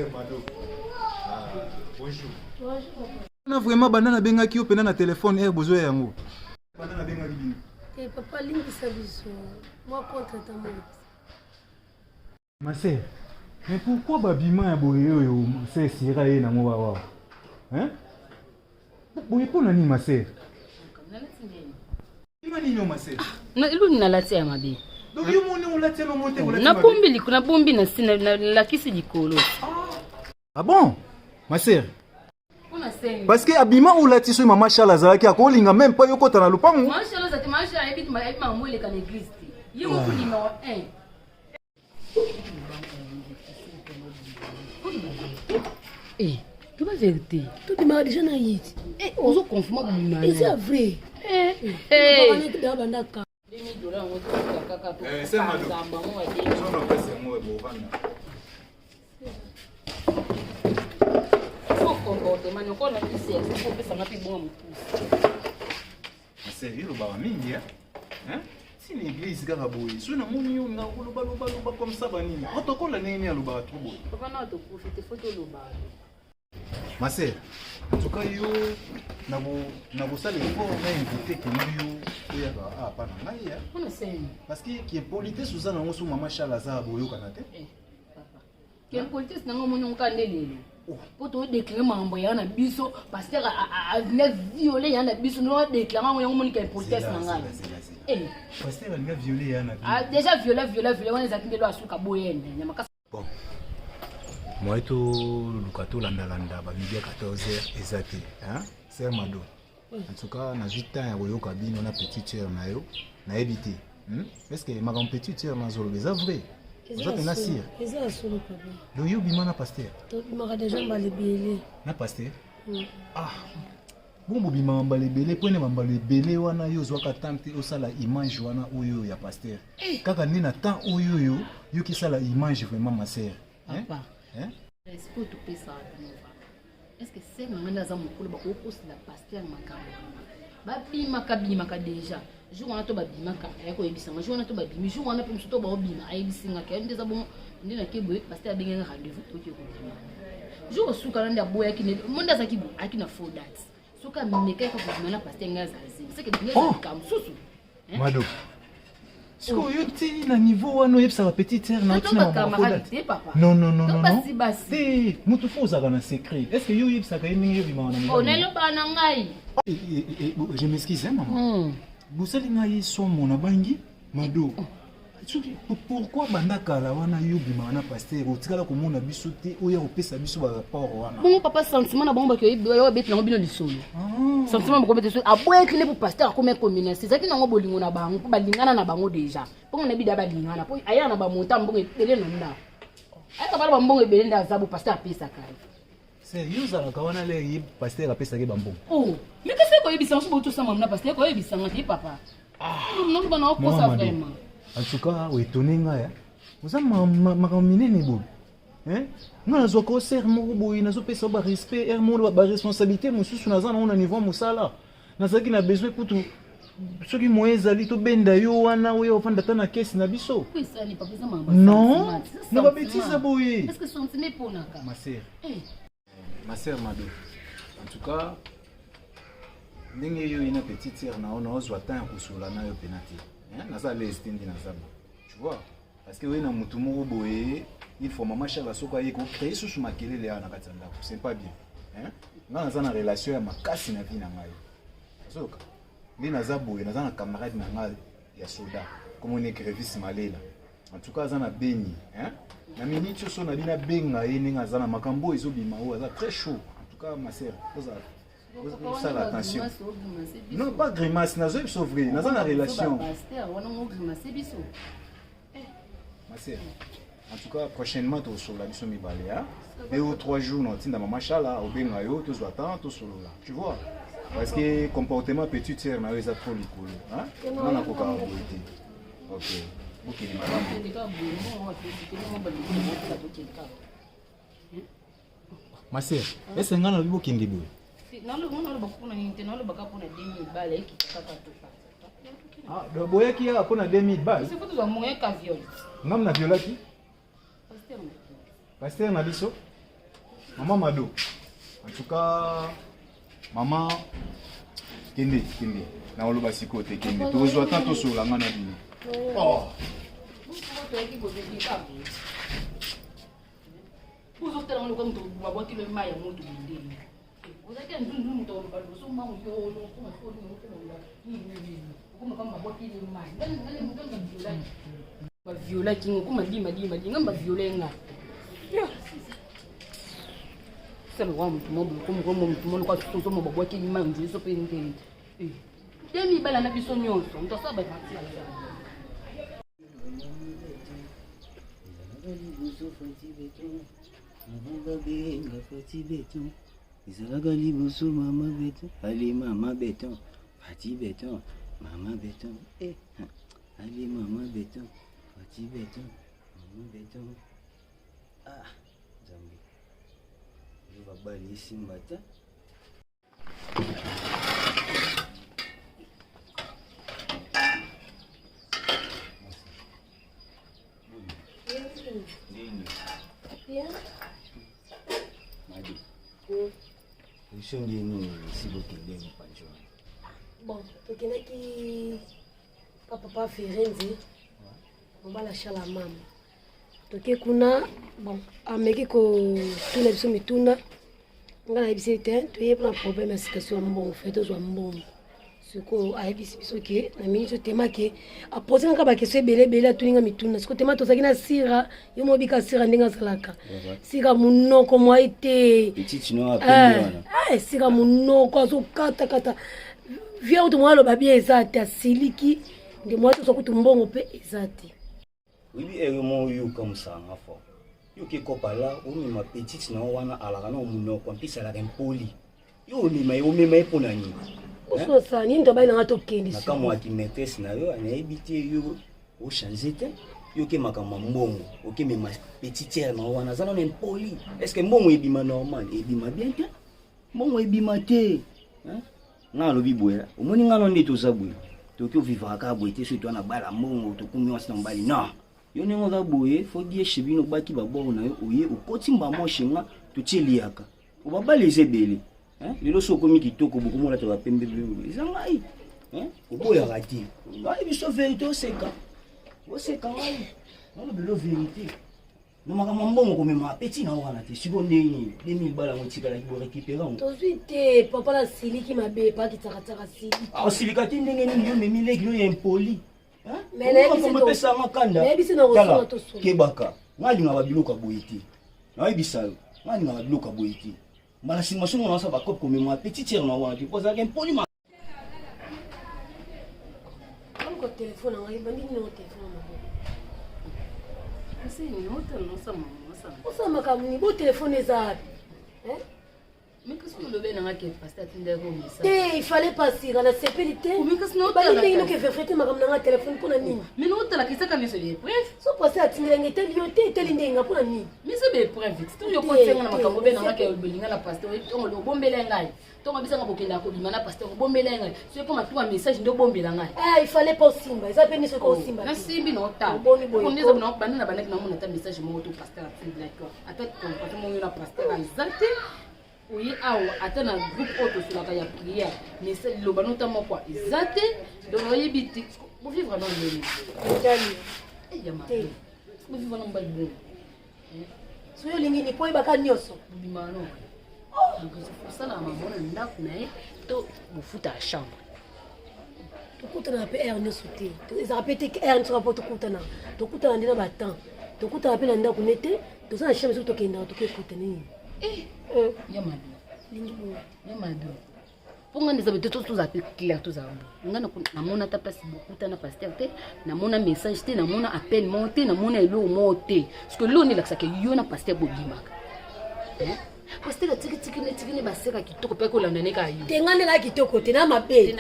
Sœur Mado. Ah, bonjour. Bonjour. Na vraiment banda nabengaki yo pena na telefone heure bozoya yango. Banda nabengaki bino. Eh papa limbisa biso. Mwa contre ta moko. Ma sœur, mais pourquoi babima ya boye oyo sœur Sierra ye nango wawa? Hein? Boye pona nini ma sœur? Bima nini yo ma sœur? Na eloni nalati ya mabe. Donc yo moni olati ya mabe te olati Nabombi likolo, nabombi na si nalakisi likolo. Ah bon? Ma sœur. Parce que abima olati soki mama Charles azalaki akolinga même pas yo kota na lopango. Mama Charles azalaki, mama Charles ayebi ayebi makambo eleka na église te. Ye moko numéro 1. Eh, toba vérité. Tobimaka déjà na ye. Eh, ozo confirmer kobima. Eza vrai. Eh, eh. Bandaka. 2000 dollars yango tofuta kaka to. Eh, c'est Mado. Bango ba 2000. Sono pesi yango ebovanda. Faut comportement noko na kisi ya faut pesa nga pe bonga mokusi. Sérieux lobaka mingi hein? Hein? Si na église kaka boye, soki namoni yo nga koloba loba loba comme ça banini. Protocole ndenge nini alobaka trop boye. Papa na to profiter faut toloba. Ma sœur, en tout cas yo nakosala effort na invité kende yo oyaka apa na ngai Mpona seni. parce que kiimpolitesse oza nango so mama Charles aza boyokana te. Eh, papa. Kiimpolitesse nango omoni yango kaka nde lelo. Po todeklare makambo ya na biso pasteur alinga viole ya na biso ndo adeklare yango yango omoni ka impolitesse na ngai. Eh. Pasteur alinga viole ya na biso. Ah, déjà viole viole viole wana ezalaki nde lo asuka boyene nyama kasa. Bon. Moi toluka tolandalanda ba midi ya 14h eza te hein? Sœur Mado. En tout cas, nazwi temps ya koyoka bino na petite sœur na yo nayebi te hmm? Est ce que makambo petite sœur nazoloba eza vrai? Oza mpenza sire? Eza ya solo papa. Donc yo obima na pasteur? Tobimaka déjà mbala ebele. Na pasteur? Ah. Bon bobimaka mbala ebele mpo ene bambala ebele wana yo ozwaka temps te osala image wana oyo ya pasteur. Kaka nde na temps oyo oyo yo kisala image vraiment ma sœur. Hein? Papa. Hein? Respect topesaka bino vraiment. Est-ce que sœur na ngai nde aza mokolo bakokosela pasteur makambo wana? Babimaka bimaka déjà. Jour wana to babimaka ayaki koyebisa nga jour wana to babimi jour wana mpe mosusu to baobima ayebisi nga ke nde eza bongo nde nake boye pasteur abengi nga rendez-vous toke kobima. Jour osuka na nde aboyaki nde mo nde azalaki boye ayaki na faux date. Soki amekaki kobima na pasteur ngai azala zemi. C'est que ngai Oh! likambo mosusu. Mado. Sikoyo yo ti na niveau wana oyebisaka petite sœur na To otina ba camarade te papa. Non non non To non. basi basi. Te, mutu fo ozalaka na secret. Est-ce que yo oyebisaka ye ndenge yo obimaka na Oh, mobali? naloba na ngai. Eh, eh, eh, eh, je m'excuse hein maman. Bosali ngai somo na bangi Mado. Soki pourquoi banda kala wana yo obimaka na pasteur otikala komona biso te oya kopesa biso ba rapport wana. Bongo papa sentiment na bango bato oyo babeti nango bino lisolo. Ah. Sentiment moko bete soki aboyaki nde po pasteur akomi communiste ezalaki nango bolingo na bango po balingana na bango déjà. Mpo na bida balingana po ayaka na bamonta mbongo ebele na ndako. Ayaka bana bambongo ebele nde aza bo pasteur apesaka ye. Sérieux ozalaka wana lere ye pasteur apesaki bambongo. Oh, mais qu'est-ce que koyebisa ngo soki botosama na pasteur koyebisa nga te papa. Naloba na okosa vraiment. En tout cas, oetone ngai. Oza makambo minene boye. Hein? Nga nazwaka osere moko boye nazopesa ba respect ere moko ba responsabilité mosusu naza nango na niveau ya mosala. Nazalaki na besoin kutu soki moyen ezali tobenda yo wana oyo ofanda ata na kesi na biso. Pourquoi esali papa eza makambo Non, na ba bêtise boye. Est-ce que sentiment eponaka? Ma sœur. Eh. Ma sœur Mado. En tout cas, ndenge yo ina petite sœur na yo naozwa temps ya kosola na yo pena te. Hein? Naza l'aise te nde naza bo. Tu vois? Parce que oye na mutu moko boye, il faut maman Charles soki aye ko créer susu makelele awa na kati ya ndako. C'est pas bien. Hein? Nga naza na relation ya makasi na vie na ngai. Ozoyoka? Nde naza boye, naza na camarade na ngai ya soda, comme on est Grevis Malela. En tout cas aza na Beni, hein? Na minute oyo na bina benga ye ndenge aza na makambo oyo ezobima oyo aza très chaud. En tout cas ma sœur, ozala osala attention. Non, pas grimace, nazoyebi biso vrai, naza na relation. Pasteur wana ngo grimace biso. Ma sœur, en tout cas prochainement tosolola biso mibale hein? 2 ou 3 jours na otinda mama Chala obenga yo tozwa temps tosolola. Tu vois? Parce que comportement petite sœur na yo eza trop likolo, hein? Nga nakokaka boye te. Ok. Bokende malamu. Ma sœur, est-ce que nga nalobi bokende boye? Nalobaka mpona nini te, nalobaka mpona 2000 balles ekita kaka topa. Ah, donc boyaki awa mpona 2000 balles? C'est tozwa moyen ka viol. Nga na violaki? Pasteur na Pasteur na biso? Mama Mado, en tout cas, mama, kende, kende. Na oloba sikoyo te kende. Tozwa temps tosolola nga na bino. Oh. Ozotala ngo lokola moto babwaki lo mai ya moto bondeli. Ozalaki ya ndundu moto oloba liboso mbangu yo okoma okoma nini okoma kama babwaki ye mai. Ngai ngai moto baviolaki. Baviolaki ngo okoma lima lima linga baviole nga. Sala wa moto mo boye okoma moto mo lokola soso mo babwaki ye mai nzela so mpe ndenge. Te mibala na biso nyonso moto asala baparti ya Ezalaka liboso Fatshi Beton, avant babenga Fatshi Beton. Ezalaka liboso mama Beton, allez mama Beton, Fatshi Beton, mama Beton, eh, allez mama Beton, Fatshi Beton, mama Beton. Ah, Nzambe. Yo babali esimba te. Biso nde nini esi bokende mopanzi wana? Bon, tokendaki pa papa Firenze, mobala Shala mama. Toke kuna, bon, ameki kotuna biso mituna. Nga nayebisi ye te, toye mpona problème ya situation ya mbongo, fe tozwa mbongo. Sikoyo ayebisi biso ke na mingi so tema ke apose nga kaka bakestion ebele ebele, atuni nga mituna. Sikoyo tema tozalaki na Sira, yo moko obika Sira ndenge azalaka. Sira monoko mwa ye te. Sira monoko azokatakata. Vieux kutu mwa aloba bien eza te, asiliki nde mwa tozwa kutu mbongo mpe eza te. Oyebi heure moko yo okamusaka nga fort. Yo oke kopa la omema petite na yo wana alaka na munoko en plus alaka impoli. Yo omema ye omema ye pona nini? Ososala nini to bayi na nga tokende. Na kamwa ki maîtresse na yo nayebi te yo o changer te. Yo oke makambo ya mbongo oke mema petite sœur na yo wana aza nano impoli. Est-ce que mbongo ebima normal? Ebima bien te. Mbongo ebima te. Hein? Nga nalobi boye, omoni nga no nde toza boye. Toki ovivaka kaka boye te soki toza na bala mbongo tokumi mwasi na mobali. Non. Yo ndenge oza boye, faut die chez bino obaki ba bord na yo oye okoti mbamo chez nga totie liyaka. Obabali eza ebele. Hein? Lelo soki okomi kitoko bokomona to ba pembe pembe. Eza ngai. Hein? Oboyaka te. Ngai biso verite oseka. Oseka ngai. Nalobelo verite. Na makambo ya mbongo komema apeti na wana te sikoyo ndenge nini 2000 bala yango etikalaki bo récupérer yango tozwi te papa nasiliki mabe paki tsakatsaka siliki ah, osilika te ndenge nini yo memi leki yo ya impoli epesanga kanda tala kebaka ngai alingaka babiloko ya boye te nayebisa yo ngai alingaka babiloko ya boye te mbala nsima soki ona osala bakope komema petit tiere na wana te po azalaka impoli Ko telefone ngai bandi nini telefone na maboko. Osala makambo nini bo telefone eza wapi? Te il fallait pas sira na sepeli te. Bandi ndenge noke verifie te makambo na ngai telefone mpo na nini? So pasteur atindela ngai etali yo te etali ndenge nga mpo na nini? Miso be preuve. Yo kotianga na makambo be na ngai olinga na pasteur obombela ngai. Tongo bisa nga bokenda kobima na pasteur obombela ngai. Soki koma tuma message nde obombela ngai. Eh, il fallait pas osimba. Eza pe miso ko oh, osimba. Na simbi na ota. Oboni boye. Ko ndeza na banda na banda na mona ta message moko to pasteur atindela ko. Ata to moko na pasteur aza te. Oye awa ata na groupe oyo tosolaka ya prière mais liloba nota moko eza te donc oyebi te bovivre na ndenge etali ya mabe bovivre na mobali bongo Soki olingi ni po oyebaka nyonso. Bobima no. Osala mama na ndako na ye to bofuta ya chambre. Tokutana mpe heure nyonso te. Ezalaka mpe te heure nyonso mpo tokutana. Tokutana nde na ba temps. Tokutana mpe na ndako ne te. Toza na chambre soki tokendaka tokekuta nini. Eh, ya mabe. Lingi boye. Ya mabe. mpo ngai eza bete tozala mpe clair tozala bo ngai namona ata place bokutana pasteur te namona message te namona appel moko te namona eloko moko te parceke eloko nde elakisaka yo na pasteur bobimaka pasteur atikitiki ne tiki ne baseka kitoko mpe kolanda ne kaka yo te ngai nde na kitoko te na mabe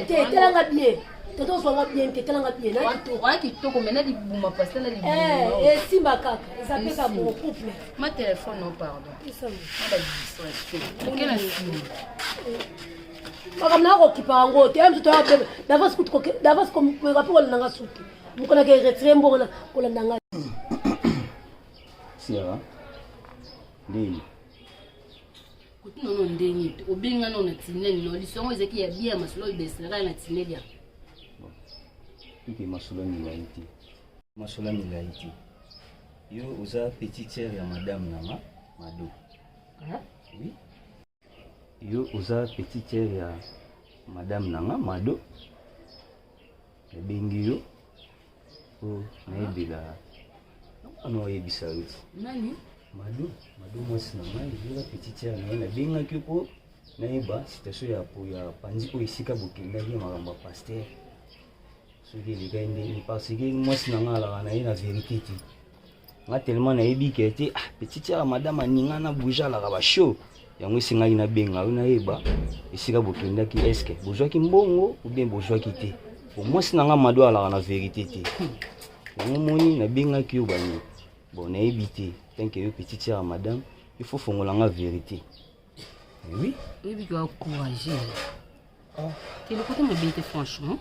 te telanga bien toto ozwanga bien te telanga bien oya kitoko me na libuma pasteur na libuma esimba kaka eza mpe ka bongo couple Ma téléphone non pardon. Ma ba distraction. Oke na sima. Makambo na kokipa yango te mosusu toya d'avance kutu d'avance koyeba mpe kolanda nga suki mokolo nake retire mbongo na kolanda nga Sierra ndeni. Kotuna no ndenge te obenga no na tinel no lisongo ezaki ya bien masolo oyo beselaka na tinel ya tuke masolo milai te masolo milai te yo oza petite sœur ya madame na nga mado oui yo oza petite sœur ya madame na nga mado nabengi yo po nayebela wana oyebisa yo ti nani mado mado mwasi na ngai yoza petite sœur na ye nabengaki yo mpo nayeba situation ya po ya panzi oyo esika bokendaki ya makambo ya pasteur soki elekaki ndenge parce que mwasi na ngai alaka na ye na verité te nga tellement nayebi ke te ah petite sœur ya madame aninga na bouge alaka bashow yango esengaki nabenga yo nayeba esika bokendaki eske bozwaki mbongo ou bien bozwaki te po mwasi na nga mado alaka na verité te yango moni nabengaki yo bani bon nayebi te tant que yo petite sœur ya madame il faut fongola nga verité oui oyebi ke encourage ah. Te lokota mabe te franchement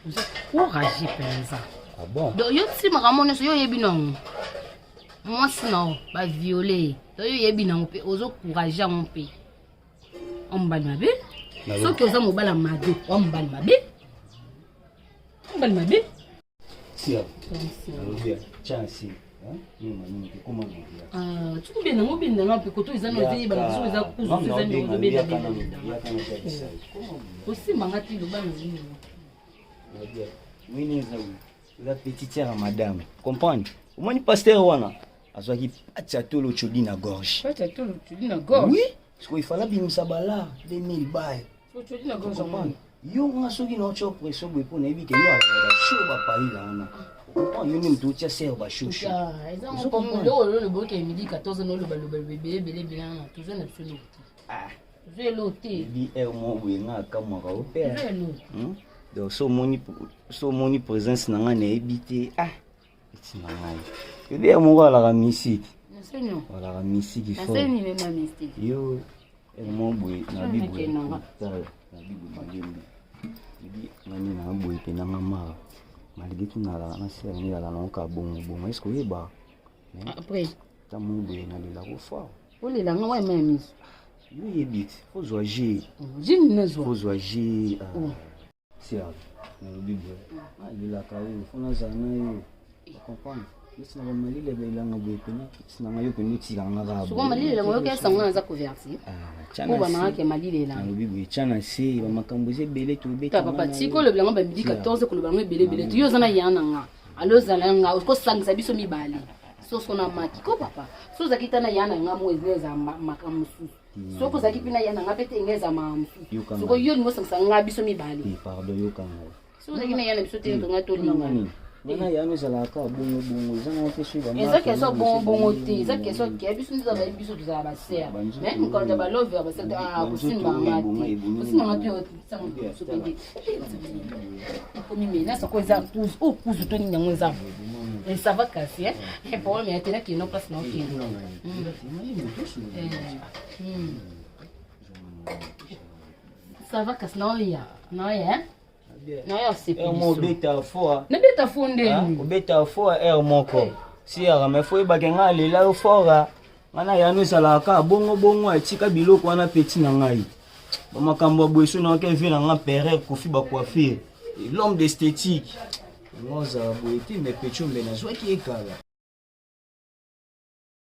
oza courage mpenza ah bon? Donc yo ti makambo nyonso yo oyebi nango mwasi na yo baviole ye donc yo oyebi nango mpe ozo courage yango mpe o mobali mabe soki oza mobali ya mabe o mobali mabe mobali mabe Tia. Nalobi tia nsi. Tukobenda yango obenda yango mpe koto eza na eyebana biso eza kuzu eza ndenge ozobenda osimba nga ti loba na nini Mwini eza eza petite sœur ya madame comprendre omoni pasteur wana azwaki pati ya tolo chodi na gorge pati ya tolo chodi na gorge oui sikoyo ifala abimisa balar 2000 baye yo nga soki na otya pression boye mpo nayebi ke yo alaka basho bapaila wana comprend yo nde moto otya sere bashosho oloboke midi 14 nolobaloba ebele ebele ebele wana toza na biso eloko te toza eloko te ebi heure moko boye nga akamwaka o pere donc so omoni so omoni présence na ngai nayebi te ah eti na ngai ebi heure moko alaka misiki alaka misiki fort yo Mwa boye na biboye tala na biboye malembe ebi ngani na boye mpe nanga mara malgré tout nalaka na sere nde alala nango kaka bongo bongo est ce que oyeba après ta moko boye nalelako fort olela nga wa mai miso yo oyebi te ozwa je je nini nazwa ozwa je Serge, nalobi boye nalelaka yo fo nazala na yo comprendre neti na bamalili ya baelanga boye pena neti nanga yo pena otikaka nga kaka soko malili elanga oyoki esango naza couverture po bananga ke malili elanga nalobi boye tya na se bamakambo eza ebele tobeta papa tika olobi yango bamidi 14 koloba yango ebele ebele te yo oza na ya na nga alo ozala nga okosangisa biso mibale soso na maki ko papa so ozalaki ta na ya na nga mo eza makambo mosusu soki ozalaki mpe na ya na nga mpe te nga eza makambo mosusu soko yo olingi osangisa nga biso mibale pardon yoka ngai soki ozalaki na ya na biso te tonga tolinga wana yano ezalaka kaka bongo bongo eza nango te soki eza question bongo bongo te eza question ke biso nde ezala biso tozala basere mais mokolo ya balove ya basere kosimba nga te kosimba nga te sango sopede ekomi menace ko eza kuzu o kuzu to nini yango eza ça va kasi eh problème ya te nakende place na okende Ça va kasi naoya naoya naoya osepelisa fo nabeta fo ndeni obeta fo heure moko siyaka me fo oyebake ngai alela yo fora ngai na yano ezalaka kaka bongo bongo atika biloko wana peti na ngai bamakambo ya boye so nayoka eve na ngai perere kofi bacoiffure l'homme d'esthétique ngo ozala boye te me pecho mbe nazwaki ye kala.